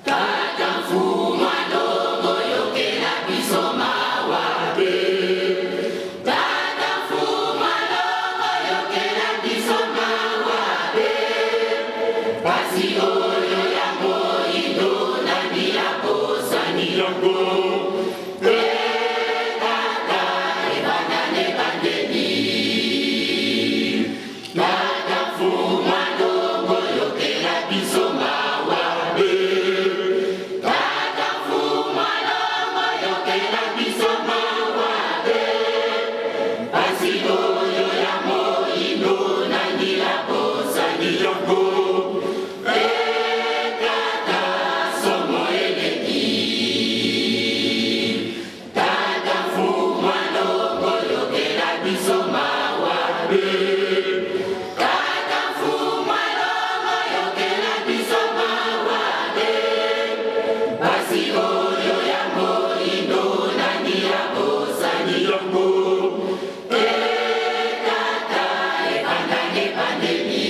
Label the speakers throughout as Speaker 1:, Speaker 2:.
Speaker 1: Tata Mfumu Alongo yokela biso mawa be. Tata Mfumu Alongo yokela biso mawa be. Pasi oyo ya moyindo nani abosani yango? Eh, tata ebanda n'ebandeli. Tata Mfumu Alongo yokela biso mawa be. Tata Mfumu Alongo yokela biso mawa be. Pasi oyo ya moyindo nani abosani yango? Eh, tata somo eleki. Tata Mfumu Alongo yokela biso mawa be. Tata Mfumu Alongo yokela biso mawa be. Pasi oyo ya moyindo nani abosani yango? Eh, tata ebanda ebandeli.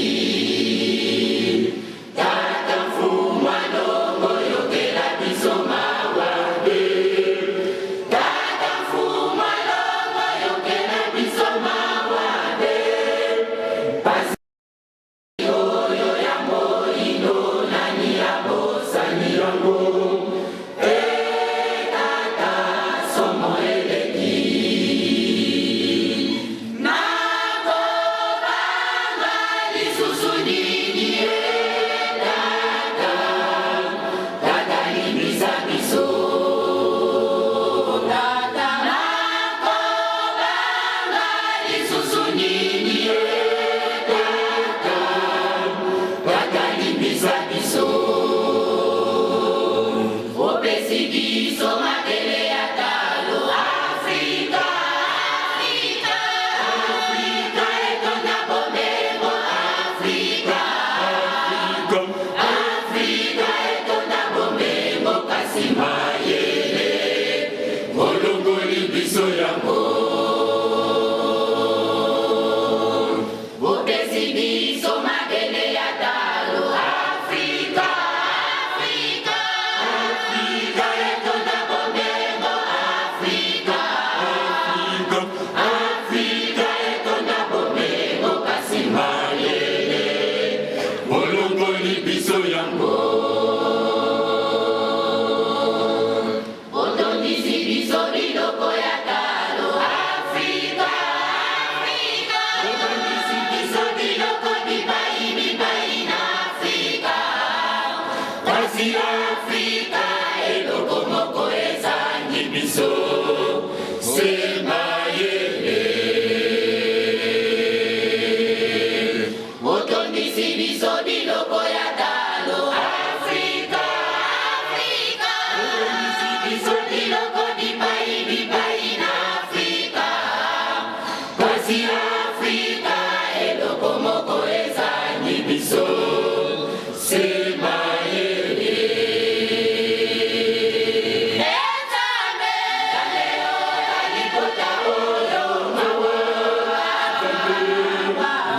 Speaker 1: Tata Mfumu Alongo yokela biso mawa be. Tata Mfumu Alongo yokela biso mawa be. Pasi oyo ya moyindo nani abosani yango? Eh, tata somo eleki. Nakobanga lisusu nini e tata, tata limbisa biso. Tata nakobanga lisusu nini e tata, tata limbisa biso. Opesi biso mabele ya talo Afrika, Afrika, Afrika etonda bomengo Afrika, Afrika etonda bomengo kasi mayele olongoli biso yango. Opesi biso mabele ya talo Afrika, Afrika, Afrika etonda bomengo Afrika, Afrika, Afrika etonda bomengo kasi mayele olongoli biso yango. Otondisi biso biloko ya talo Afrika, Afrika. Otondisi biso biloko bipai bipai na Afrika. Kasi Afrika eloko moko ezangi biso se mayele. Otondisi biso biloko ya talo Afrika, Afrika. Otondisi biso biloko bipai bipai na Afrika. Kasi Afrika eloko moko ezangi biso se mayele. Nzambe, Nzambe yoka libota oyo mawa.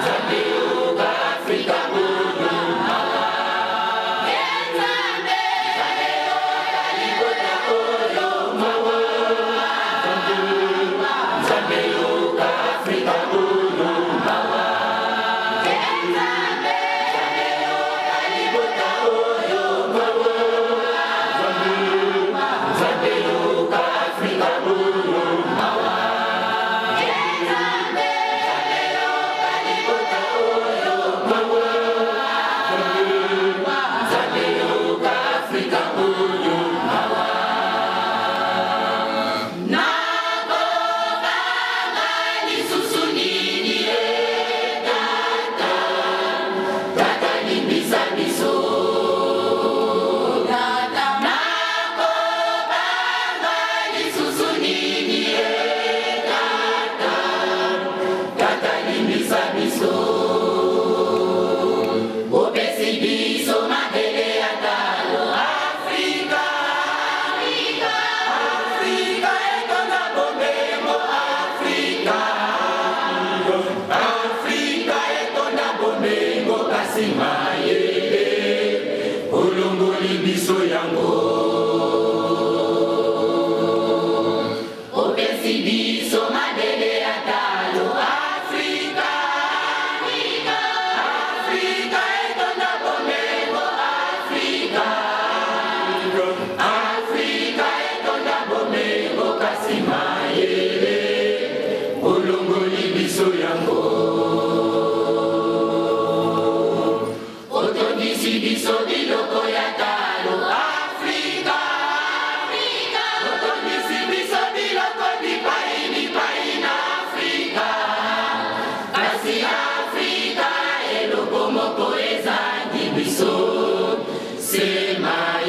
Speaker 1: Nzambe yoka Afrika oyo mawa. Nzambe, Nzambe yoka libota oyo mawa. Nzambe yoka Afrika oyo mawa. Nzambe, Nzambe yoka libota oyo mawa. Nzambe yoka Afrika oyo mawa. Nzambe, Nzambe yoka libota oyo mawa. Nzambe yoka Afrika oyo mawa. Nakobanga lisusu nini e tata, tata limbisa biso. Tata nakobanga lisusu nini e tata, tata limbisa biso. Opesi biso mabele ya talo Afrika. Olongoli biso yango. Opesi biso mabele ya talo. Afrika, Afrika, Afrika etonda bomengo. Afrika, Afrika etonda bomengo kasi mayele olongoli biso yango. Otondisi biso biloko ya talo. Afrika, Afrika, otondisi biso biloko bipai bipai na Afrika. Kasi Afrika eloko moko ezangi biso se mayele.